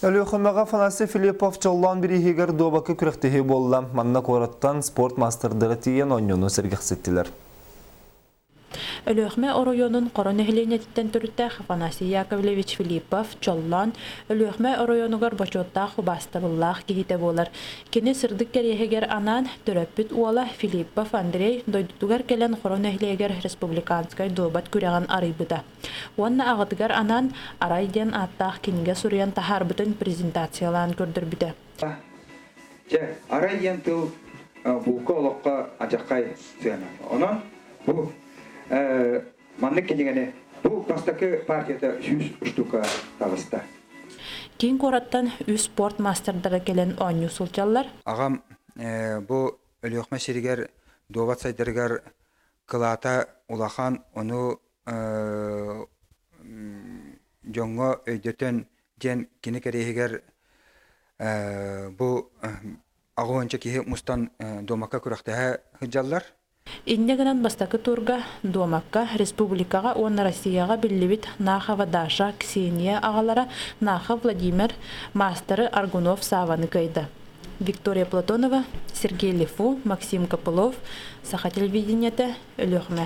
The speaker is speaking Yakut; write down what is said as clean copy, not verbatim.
Өлүөхүмэҕэ Афанасий Филиппов Чоллоон бирииһигэр дуобакка күрэхтэһии буолла. Манна куораттан спорт маастардара тиийэн оонньууну сэргэхситтилэр. Өлүөхүмэ оройуонун Хоро нэһилиэнньэтиттэн төрүттээх Афанасий Яковлевич Филиппов Чоллоон Өлүөхүмэ оройуонугар бочуоттаах убаастабыллаах киһитэ буолар. Кини сырдык кэриэһигэр анаан төрөппүт уола Филиппов Андрей дойдутугар кэлэн Хоро нэһилиэгэр республиканскай дуобат күрэҕин арыйбыта. Уонна аҕатыгар анаан Арай диэн ааттаах кинигэ суруйан таһаарбытын презентациялаан көрдөрбүтэ. Дьэ, арай диэн тыл булка олоххо адьаххай сыана. Онон бу маннык кинигэни бу бастакы партията 100 штука таҕыста. Киин куораттан үс спорт маастардара кэлэн оонньуу сылдьаллар. Аҕам бу Өлүөхүмэ сиригэр дуобат сайдарыгар кылаата улахан, ону дьоҥҥо өйдөтөн диэн кини кэриэһигэр бу аҕыһынча киһи мустан дуомакка күрэхтэһэ сылдьаллар. Инньэ гынан бастакы туурга Дуомакка республикаҕа уонна Россияҕа биллибит Нахова Даша, Ксения аҕалара Нахов Владимир маастары Аргунов Саваны кыайда. Виктория Платонова, Сергей Лефу, Максим Копылов, Саха телевидениетэ, Өлүөхүмэ.